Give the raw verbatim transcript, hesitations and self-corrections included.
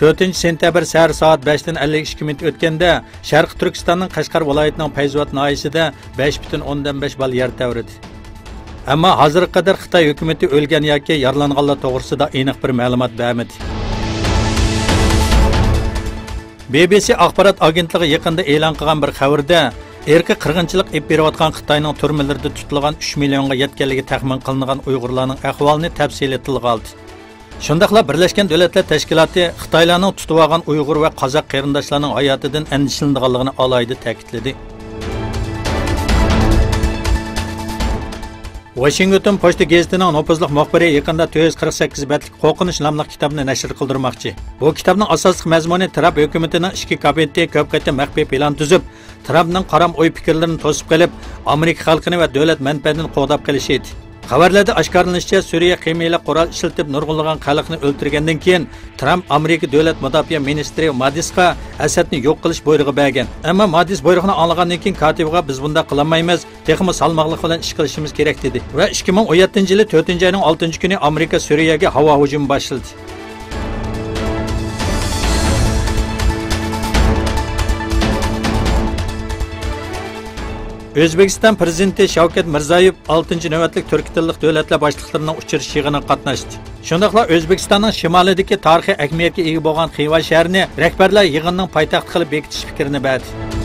تۆتىنچى سېنتەبىر سەھەر سائەت بەشتىن ئەللىك ئىككى مىنۇت ئۆتكەندە، شەرقىي تۈركىستاننىڭ قەشقەر ۋىلايىتىنىڭ پەيزىۋات ناھىيەسىدە بەش پۈتۈن ئوندىن بەش بال يەر تەۋرىدى. ئەمما ھازىرغا قەدەر خىتاي ھۆكۈمىتى ئۆلگەن ياكى يارىلانغانلار توغرىسىدا ئېنىق بىر مەلۇمات بەرمىدى. بى بى سى ئاخبارات ئاگېنتلىقى يېقىندا ئېلان قىلغان بىر خەۋىرىدە، ئىرقىي قىرغىنچىلىق ئېلىپ بېرىۋاتقان خىتاينىڭ تۈرمىلىرىدە تۇتۇلغان ئۈچ مىليونغا يەتكەنلىكى تەخمىن قىلىنغان ئۇيغۇرلارنىڭ ئەھۋالىنى تەپسىلىي تىلغا ئالدى. شۇنداقلا بىرلەشكەن دۆلەتلەر تەشكىلاتى خىتايلارنىڭ تۇتۇۋالغان ئۇيغۇر ۋە قازاق قېرىنداشلارنىڭ ھاياتىدىن ئەندىشىلىنىدىغانلىقىنى ئالاھىدە تەكىتلىدى. ۋاشىنگتون پوچتا گېزىتىنىڭ نوپۇزلۇق مۇخبىرى يېقىندا تۆت يۈز قىرىق سەككىز بەتلىك قورقۇنچ ناملىق كىتابنى نەشر قىلدۇرماقچى. بۇ كىتابنىڭ ئاساسلىق مەزمۇنى ترامپ ھۆكۈمىتىنىڭ ئىچكى كابىنېتى كۆپ قېتىم مەخپىي پىلان تۈزۈپ، ترامپنىڭ قارام ئوي پىكىرلىرىنى توسۇپ قېلىپ، ئامېرىكا خەلقىنى ۋە دۆلەت مەنپەئەتىنى قوغداپ قېلىشى ئىدى. خەۋەرلەردە ئاشكارىلىنىشىچە، سۈرىيە خىمىيەلىك قورال ئىشلىتىپ نۇرغۇنلىغان خەلقنى ئۆلتۈرگەندىن كېيىن، ترامپ ئامېرىكا دۆلەت مۇداپىئە مىنىستىرى ماتىسقا ئەسەدنى يوق قىلىش بۇيرۇقى بەرگەن. ئەمما ماتىس بۇيرۇقنى ئاڭلىغاندىن كېيىن كاتىپىغا، بىز بۇنداق قىلالمايمىز، تېخىمۇ سالماقلىق بىلەن ئىش قىلىشىمىز كېرەك، دېدى ۋە ئىككى مىڭ ئون يەتتىنچى يىلى تۆتىنچى ئاينىڭ ئالتىنچى كۈنى ئامېرىكا سۈرىيەگە ھاۋا ھۇجۇمى باشلىدى. ئۆزبېكىستان پىرېزىدېنتى شاۋكەت مىرزىيېۋ ئالتىنچى نۆۋەتلىك تۈركىي تىللىق دۆلەتلەر باشلىقلىرىنىڭ ئۇچرىشىش يىغىنىغا قاتناشتى. شۇنداقلا ئۆزبېكىستاننىڭ شىمالىدىكى تارىخىي ئەھمىيەتكە ئىگە بولغان خىۋا شەھىرىنى رەھبەرلەر يىغىنىنىڭ پايتەختى قىلىپ بېكىتىش پىكرىنى بەردى.